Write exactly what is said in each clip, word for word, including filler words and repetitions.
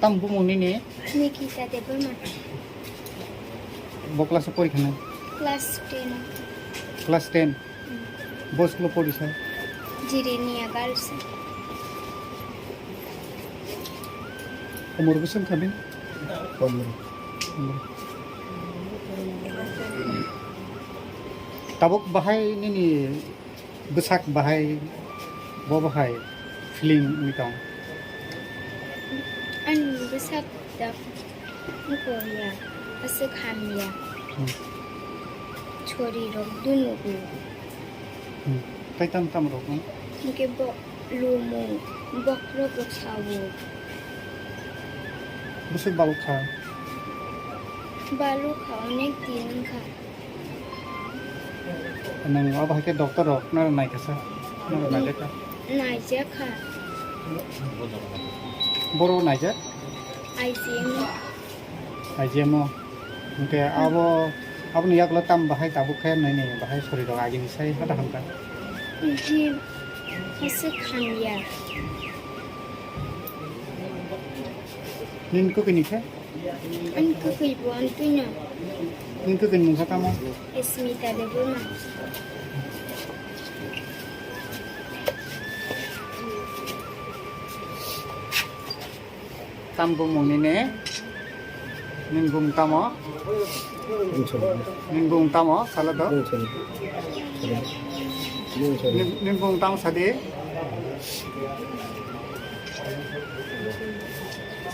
Tamo bumung nini? Nikita Debbarma. Bo class o pori khana? Class ten. Class ten? Hmm. Bo school o pori sa? Jirenia Girls. Umur bwswk kha bini? Pondro. Pondro. Tabuk bahai nini bwsak bahai, bo bahai feeling wngwi tong? Ani bwsak da wngkor ya, aswk hamya. Hmm. Chori rok dunugo. Hmm. Tai tam tam rok wng? Hwnkhe bo lumo, bokhorok rok sao. Bwswk balok kha? Balok kha, onek din wngkha. Nang abo hai khe doctor rok nang naikha sa? Nang naijak kha? Naijak kha. Boro naijak? I G M o. I G M o. Hwnkhe abo, aboni yagulo tam bahai tabuk khe nini bahai sori rok agini sai hata hamkha? Hwnkhe aswk hamya. Nini kwkwi ni khe? Ani kwkwi bo ani twino. Nini kwkwi ni mungkha tamo? Smita Debbarma. Tam bumung nini? Nini bumung tamo? Nini bumung tamo? Salo do? Nini, nini bumung tamo sadi?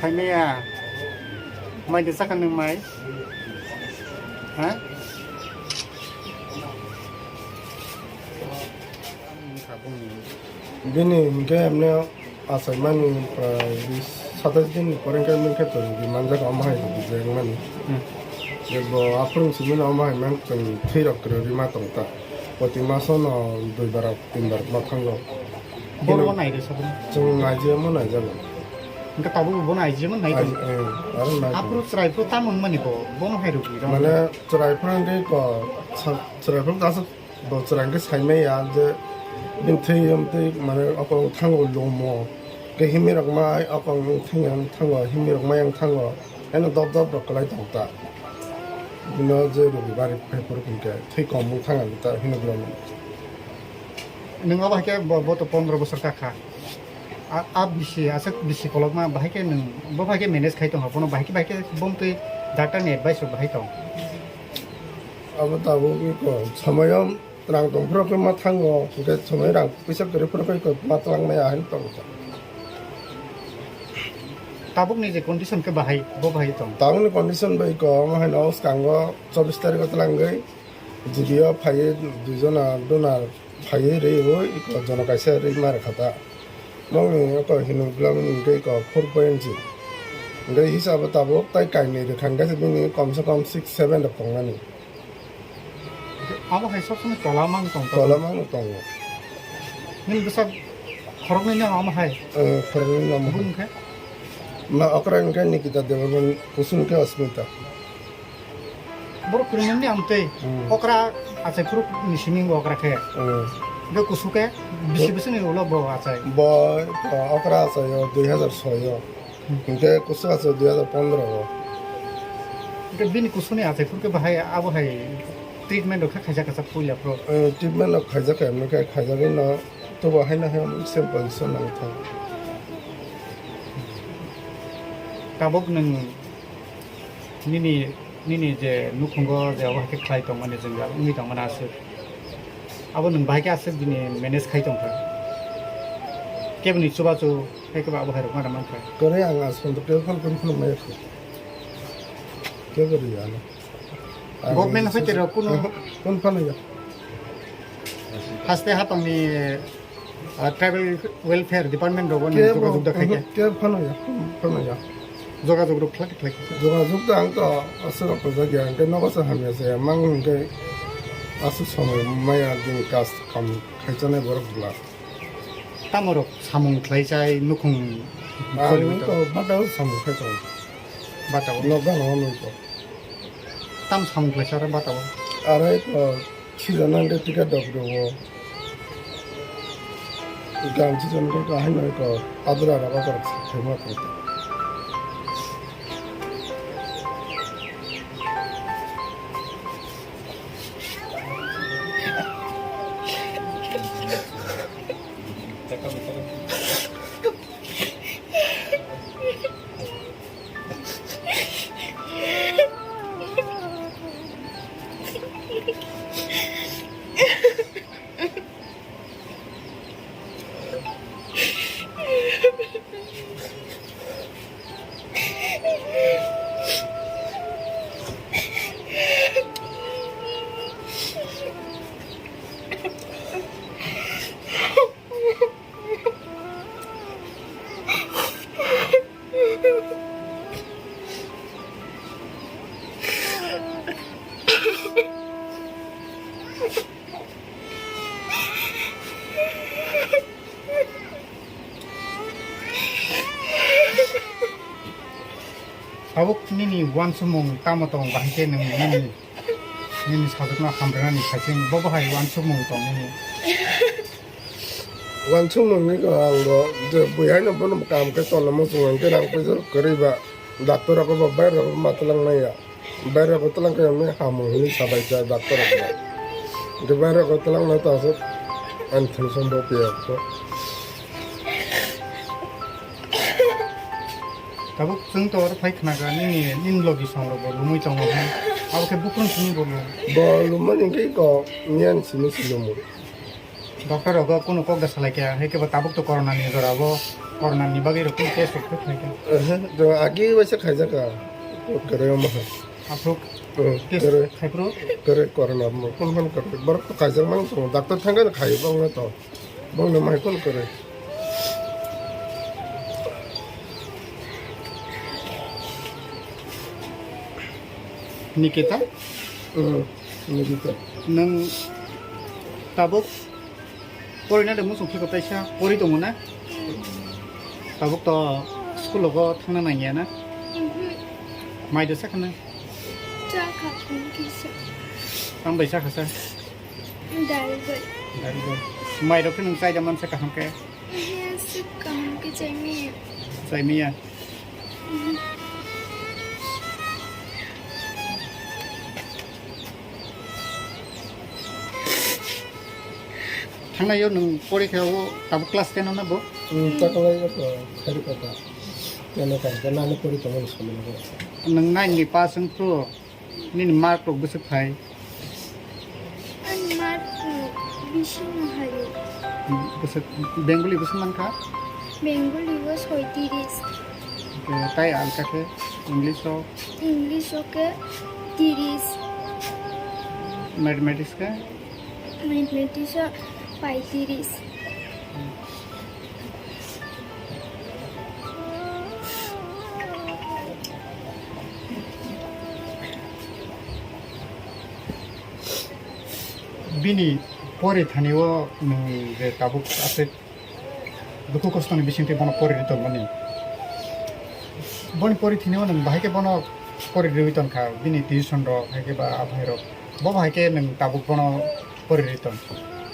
Saimaya. Mai de sakha nwng mai? Ha? Bini hwnkhe emne achaimani prai satais din ni pore hwnkhe nwng khe twi manjak omo hai bijak mani. Hmm. Je bo aphuru simi no omo hai man twi thwi rok kwrwi ma tong ta. Proti maso no dui bar tin bar ma thango. Boro bo nai de sabun. Chwng nai je mo nai jago. Hwnkhe tabuk bo nai je mo nai tong. Eh, aro nai tong. Aphuru chwrai phuru tamo wngmani bo, bono hai rwgwi rw. Mane chwrai phuru hwnkhe ko sa-, chwrai phuru aswk bo chwrai hwnkhe saimaya je bini thwi wng twi mane okong thango lomo. Khe himwi rok ma okong thwi wng thango, himwi rok ma yang thango. Eno dop dop rok kwlai tong ta. Bino je rwgwi bari phai phuru hwnkhe thwi kom wng thang ang ta hino bino. Nwng obo hai khe bo, bo to pondro bosor ka kha. A, a bisi, aswk bisi kolokma bahai khe nwng, bo bahai khe manage khai tongkha, bono bahai khe, bahai khe bumtwi doctor ni advice rok bahai tong. Abo tabuk iko somoyo rang tong phuru khe ma thango, hwnkhe somoi rang puisa kwrwi phuru khe iko ma twlang maya hinwi tong. Tabuk ni je condition khe bahai, bo bahai tong. Tabuk ni condition bai iko omo haino swkango chobbish tarikh o twlangwi G B o phaiwi duijona donor phaiwi rwi iko jono kaisa rwi ma rwkha ta. Nokni oko hino globin hwnkhe iko four point zero. Hwnkhe hisabo tabuk tai kainwi rwkha hwnkhe se bini komse kom six seven rok tongnani. Abo hai sob somoi tola mang tong. Tola mang tongo. Nini bwsa khoroknwi no amo hai? Eh, khoroknwi no amo hai. Bun khe? Ma okra hwnkhe Nikita Debbarma, kusung khe Asmita. Borok kwrwngmani amtwi. Hmm. Okra achai phuru ni simi bo okra khe. Hmm. Bo kusu khe bisi bisi ni ulo bo achai. Bo, uh, okra achai o dui hazar soi o. Hmm. Hwnkhe kusu achai dui hazar pondro o. Hwnkhe bini kusu ni achai phuru khe bahai abo hai treatment rok khe khaijak kha puila phuru. Uh, treatment rok khaijak kha, hwnkhe khaijagwi no tobo haino hai simple se nang thang. Tabuk nwng nini, nini je nukhungo je obo hai khe khlai tongmani jwngjal wngwi tongmani aswk. Abo nwng bahai khe aswk bini manage khai tongkha. Keboni chubachu, hai khe ba abo hai rok ma rwmani kha. Kwrwi ang aswk to kebo phano kun phano maya kha. Kebo ri ano. Ang Government se- hoite rok kuno- kun phano ya. Haste hapangni, ah, Tribal Welfare Department rok no Kebo- jogajog da khai khe. Kebo phano ya, phano ya. Jogajog rok khlai khlai khe. Jogajog da ang to aswk rok to jagya, ang khe nogo sa hamya se, mang hwnkhe aswk somoi maya din kas kam khai chanai borok bwla. Tamo rok samung khlai chai nukhung Ang kholi to to. Batao samung khai tongo. Batao. Nokdano hwnwi to. Tam samung khlai chara batao. Arai to sijana hwnkhe ticket dok rwo. Gan sijana hwnkhe ahai noi to adra rok abar khaima to. Tabuk nini uansukmung tamo tong bahai khe nwng nini, nini sajwkno hamrwnani saichung bo bahai uansukmung tong nini. Uansukmung ni ang bo je bui haino bono kaam khe tongna muchung hwnkhe rang puisa kwrwi ba doctor rok bo bai rok ma twlang nai ya. Bairego twlang khe hwnwi hamung hwnwi sabai kha doctor rok. Hwnkhe bairego twlang no ta aswk ani thungsong bo piya kho. Tabuk chwng to oro phai khna kha nini, nini logi song rok bo lumui tongo hwn. Abo khe bukrung simi bo lum. Bo lumani hwnkhe ko miyan simi si lumu. Doctor rogo kunu kok da salai kha, hai khe bo tabuk to corona ni jora bo, corona ni bagwi rok kunu test rok khe khlai kha. Ehe, do agi waisa khaijak kha. Kwrwi omo hai. Aphuru Hmm, test kwrwi. Khai phuru? Kwrwi corona mo, kun phano kwrwi. Borok to khaijak mang tongo. Doctor thangkhe no khai bongno to. Bongno mai kun kwrwi. Nikita? Hmm, Nikita. Nwng tabuk Porina de muchung phiko taisa pori tongo na? Tabuk to school o thangna nangya na? Mhm. Mai do sakha na? Chakha phung kisa. Tang bai sakha sa? Dari bai. Dari bai. Mai rok khe nwng chai da mansa kaham khe? Iya, sik kaham khe chai mi. Chai mi ya? Thangnai yo nwng porikha o tabuk class ten o na bo? Hmm, takalai yo to, khari kota. Teno kam, teno ani pori tongo ni somoi no. Nwng nine ni pass wng phru. Nini mark rok bwswk phai? Ani mark rok bising no hai. Bwswk Bengali bwswk mankha? Bengali o soitiris. Okay, tai alka khe English o? English o khe tiris. Mathematics khe? Mathematics o paitiris. Bini pori thani o nwng je tabuk aswk dukhu kosto ni bisingtwi bono pori ri tongmani. Boni pori thani o nwng bahai khe bono pori riwi tongkha, bini tuition rok hai khe ba aphai rok. Bo bahai khe nwng tabuk bono pori ri tong.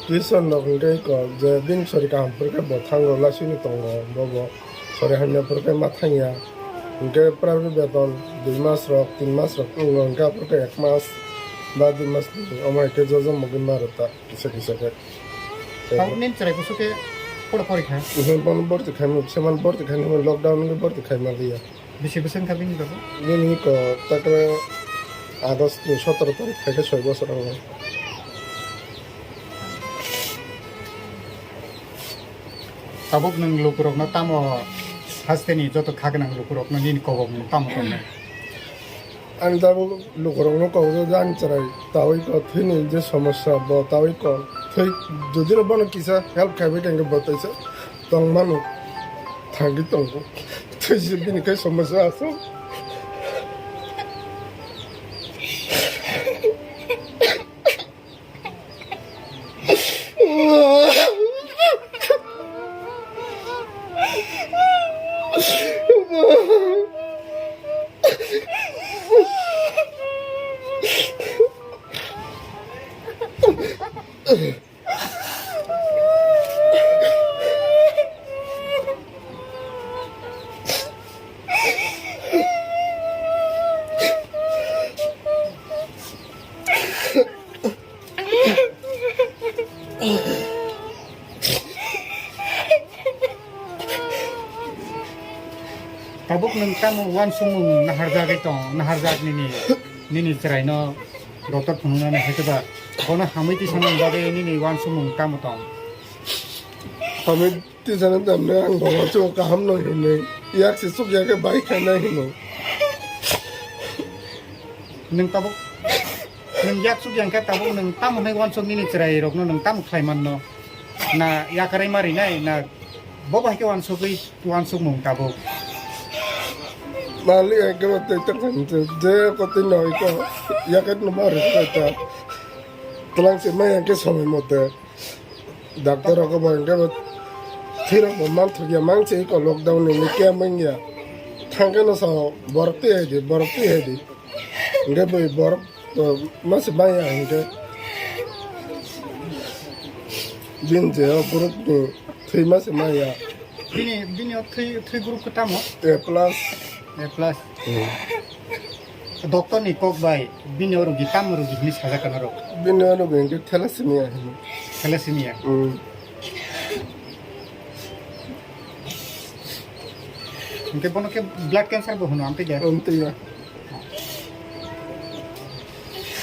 Tuition rok hwnkhe kok je bini sori kaham phuru khe bo thango laisini tongo, bobo sori hamya phuru khe ma thangya. Hwnkhe private beton dui mas rok, tin mas rok wngo, hwnkhe aphuru khe ek mas ba dui mas ni omo hai khe jojo mogwi ma rwta kisa kisa khe. Tabuk nini chwrai kusu khe poro pori kha? Hwnkhe bono borti khaimani, se man borti khaimani, lockdown ni borti khaima liya. Bisi bwswk wngkha bini logo? Bini ko takle August ni sotoro tarik phaikhe soi bosor wngo. Tabuk nwng lukurokno tamo hasteni joto kha gwnang lukurokno nini kobokmung tamo tongnai? Ang tabuk lukurokno kok je ani chwrai tawi kok thwini je somosya bo tawi kok thwi jodi rok bono kisa help khaibai khe bo taisa tongmano thangwi tongo. Thwisi bini khe somosya aswk. Tabuk nwng tamo uansukmung naharjagwi tong, naharjak nini, nini chwraino doctor phunuknani hai khe ba bono hamwi tisanani bagwi nini uansukmung tamo tong? Hamwi tisana tamni ang bo uansukmung kaham nang hinwi yak se chukya khe bai khainai hino. Nwng tabuk, nwng yak chukya khe tabuk nwng tamo hwnwi uansuk nini chwrairokno nwng tamo khlai manno? Na yakarwi ma rinai, na bo bai khe uansugwi uansukmung tabuk? Malik ekdom tei tongkha je kotwi no iko yakarwi no ma rinai ta. Twlang se ma yang khe somoi mote. Doctor rok bo hingke bo thwirok bo manthokya, mangse iko lockdown ni khe mangya. Thangke no sao borok twi hai di, borok twi hai di. Hingke bo borok to mase maya hingke. Bini je o group ni thwi mase maya. Bini, bini o thwi, thwi group khe tamo? A plus. A plus. Hmm. Doctor ni kok bai bini o rugi tamo rugi hini sajak kana rok? Bini o rugi hingke thalassemia hino. Thalassemia? Hmm. Hingke bono khe blood cancer bo hino, amtwi de? Amtwi ya.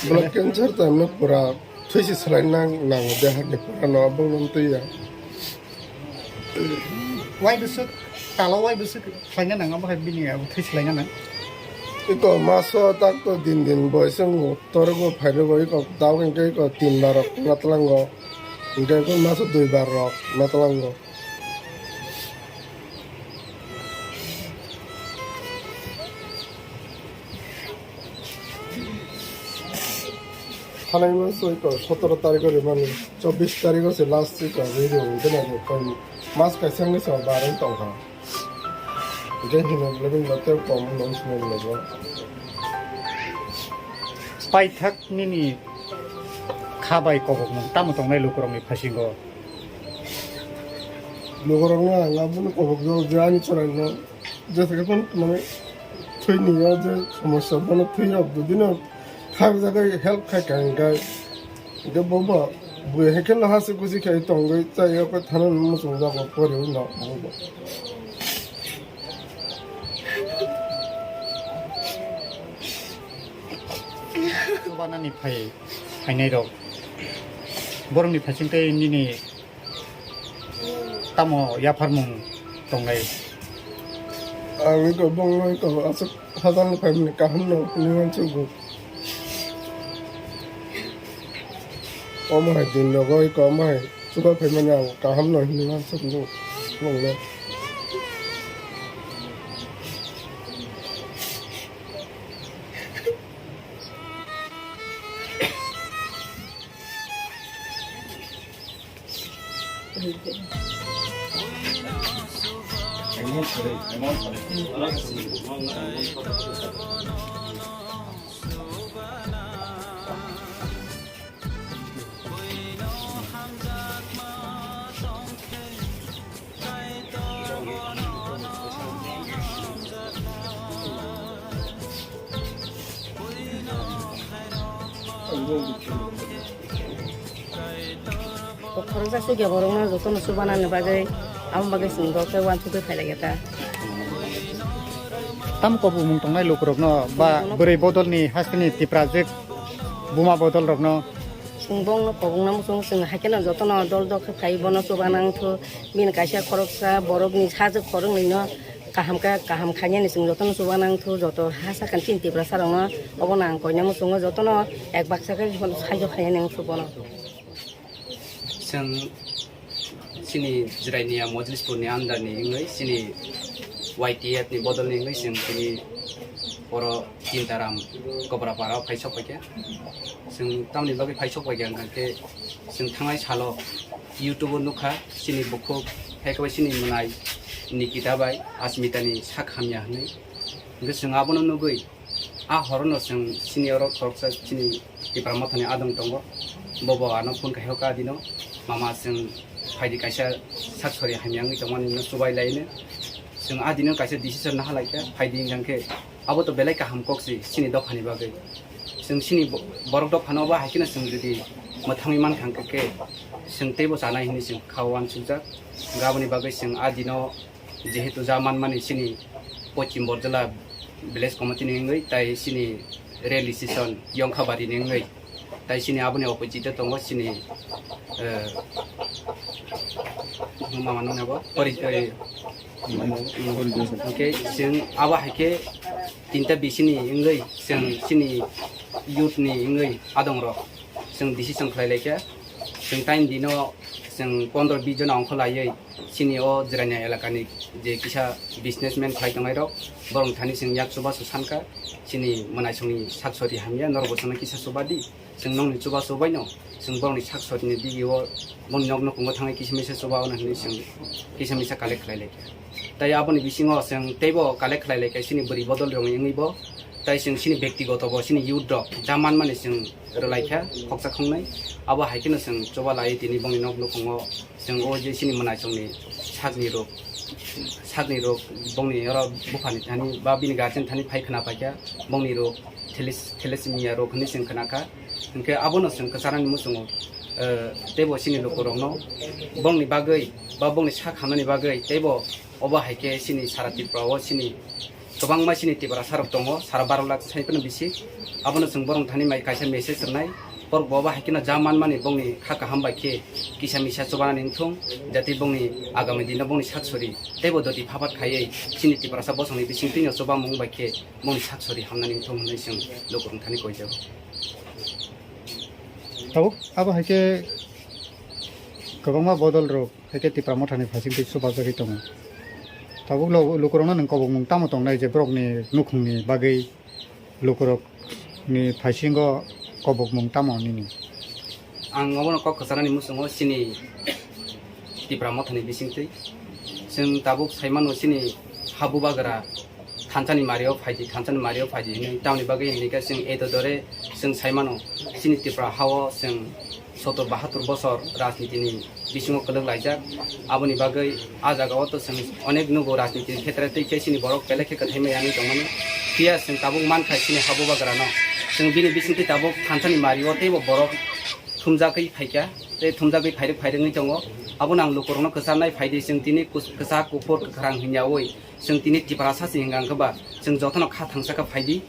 Blood cancer to emno pura thwi se swlai nang, nango de hakni pura no, aboni amtwi ya. Wai bwswk, talo wai bwswk khlaina nang, abo hai bini abo thwi swlaina nang. Iko maso tak to din din boisong torgo phairogwi iko daw hingke iko tin bar rok natlango. Hingke iko maso dui bar rok natlango. Thanai maso iko sotoro tarikh o rimani, chobbish tarikh o se last iko ri ri hwnwi kheno pai mas kaisa wngwi se barwi tongkha. Je hino lebeng no tei kom no sumai logo. Paithak nini kha bai kobokmung tamo tongnai lukurokni phasingo? Lukurokno ang abono kobokjak je ani chwraino. Jesa khe phano mane thwini o je somosya bono thwi rok dudino khak jagwi help khai ka hingkhe, hingkhe bo bo bui hai kheno hasi kusi khai tongwi chai o khe thana muchung jago pori wngno bo bo. Chubanani phai phainai rok borokni phaising tei nini tamo yapharmung tongnai? Ang iko bongno iko aswk hajalni phaimani kaham no hwnwi uansukgo. Omo hai din rogo iko omo hai chuba phaimani ang kaham no hwnwi uansukgo bongno. Khoroksa sugya borokno jotono chubanani bagwi, aboni bagwi chwng rok tei uansugwi phailaiya ta. Tamo kobokmung tongnai lukurokno ba bwrwi bodolni hasteni Tiprajwk buma bodolrokno Chwng bongno kobongna muchung, chwng haikhe no jotono dol dol khe phai bono chuba nang thu, bini kaisa khoroksa borokni sajwk khoroknwino kaham khe kaham khainani chwng jotono chuba nang thu, joto ha sakani chini Tiprasa rokno obono ang koina muchungo jotono ek baksa khe saijo khainani wng thu bono. Chwng chini Jirainia Mojlispurni under ni wngwi chini Y T F ni bodolni wngwi chwng tini oro Tintaram Kobrapara o phai sok paikha. Chwng tamni bagwi phai sok paikha hwnkha khe chwng thangnai salo YouTube o nukha chini bukhuk, hai khe bai chini mwnai Nikita bai Asmita ni sak hamya hwnwi. Hwnkhe chwng abono nugwi a horono chwng chini oro khoroksa chini Tipra Mothani adong tongo. Bobo ano phone kaiho ka dino, "Mama, chwng phaidi kaisa sak sori hamya wngwi tongmani no chubai laino." Chwng a dino kaisa decision naha laikha, phaidi hwnkha khe abo to belai kaham kok si chini dophani bagwi. Chwng chini bo-, borok dophano ba hai kheno chwng jodi mwthangwi mankha hwnkha khe chwng teibo chanai hinwi chwng kha uansukjak. Aboni bagwi chwng a dino jehetu ja manmani chini Pochim Borjala village committee ni wngwi tai chini railway station Yongkhabari ni wngwi tai chini aboni opposite o tongo chini, eh, mama nung nebo pori-, eh, hwnkhe chwng abo hai khe tinta bisini wngwi chwng chini youth ni wngwi adong rok chwng decision khlai laikha. Chwng time dino chwng pondro bis jona ongkho laiwi chini o Jirania elakani je kisa businessman khlai tongnai rok, borok thani chwng yak chubachu sankha, chini mwnaisongni sak sori hamya, norok bo chwngno kisa chuba di, chwng nokni chubachu baino chwng borokni sak sorini bigio boni nok nukhungo thangwi kisa misa chuba ono hinwi chwng kisa misa collect khlai laikha. Tai aboni bisingo chwng teibo collect khlai laikha chini bwrwi bodol rokni wngwi bo, tai chwng chini bektigoto bo chini youth rok ja manmani chwng rwlaikha khoksa khongnai. Abo hai kheno chwng chuba lai tini bongni nok nukhungo chwng o je chini mwnaisongni sakni rok, sakni rok bongni oro buphani thani ba bini guardian thani phai khna paikha bongni rok thelis-, thalassemia rok hinwi chwng khna kha. Hwnkhe abono chwng kwcharani muchungo, eh, teibo chini lukurokno bongni bagwi ba bongni sak hamnani bagwi teibo obo hai khe chini sara Tripura o chini kwbangma chini Tiprasa rok tongo, sara baro lakh sai phano bisi. Abono chwng borok thani mai kaisa message rwnai. Borok bo abo hai kheno ja manmani bongni kha kaham bai khe kisa misa chubanani wngthung, jate bongni agami dino bongni sak sori teibo doti phapat khaiwi chini Tiprasa bosongni bisingtwino chubamung bai khe bongni sak sori hamnani wngthung hwnwi chwng lukurok thani koijago. Tabuk abo hai khe kwbangma bodol rok. Hai khe Tipra Mothani phaising twi chubajagwi tongo. Tabuk lo-, lukurokno nwng kobokmung tamo tongnai je borokni nukhungni bagwi lukurokni phaisingo kobokmung tamo nini? Ang obono kok kwcharani muchungo chini Tipra Mothani bisingtwi. Chwng tabuk saimano chini habubagra thansani mario phaidi, thansani mario phaidi hinwi. Tamoni bagwi hinkhe chwng eto dore chwng saimano chini Tipra hao chwng sotor bahatur bosor rajnitini bisingo kwlwk laijak. Aboni bagwi a jagao to chwng onek nugo rajnitini khetre tei khe chini borok belai khe kwthai maya wngwi tongmani. Phiya chwng tabuk mankha chini habubagrano. Chwng bini bisingtwi tabuk thansani mario teibo borok thumjagwi phaikha, tei thumjagwi phairwk phairwk wngwi tongo. Abono ang lukurokno kwcharnai phaidi chwng tini kus-, kwchak kuphur kwkhrang hinyawi chwng tini Tiprasa se hinga hwnkhe ba chwng jotono kha thangsa khe phaidi.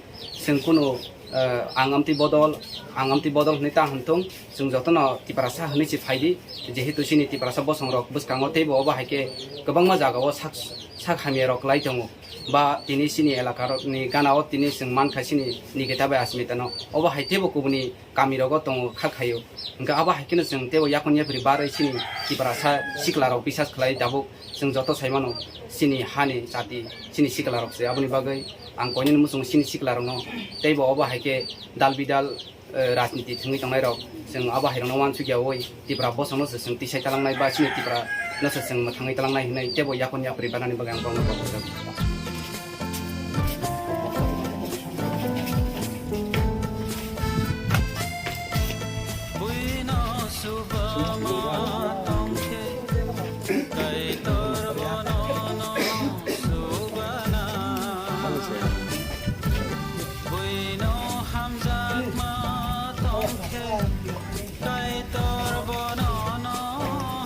Chwng kunu, eh, ang amtwi bodol, ang amtwi bodol hwnwi ta hwnthung, chwng jotono Tiprasa hwnwi se phaidi, jehetu chini Tiprasa bosongrok bwskango teibo obo hai khe kwbangma jagao sak, sak hamyarok lai tongo, ba tini chini elakarokni ganao tini chwng mankha chini Nikita bai Asmitano, obo hai teibo kubuni kamirogo tongo kha khaio. Hwnkhe abo hai kheno chwng teibo yakon yapri barwi chini Tiprasa siklarok bisas khlai tabuk. Chwng joto sai mano, chini hani jati, chini sikla rok se. Aboni bagwi ang koinani muchungo chini sikla rokno teibo obo hai khe dal bidal, eh, rajniti thwngwi tongnai rok, chwng abo hai rokno uansukya oi Tipra bosongno se chwng tisai talangnai ba chini Tipra no se chwng mwthangwi talangnai hinwi teibo yakon yapri banani bagwi ang borokno kok kok jago. Buino subama tongkhe, Kaitor bono no subana. Buino hamjakma tongkhe, Kaitor bono no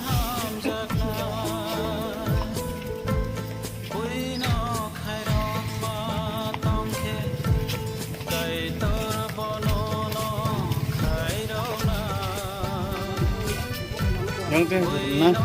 hamjakna. Buino khairokma tongkhe, Kaitor bono no khairokna. Ang tei na.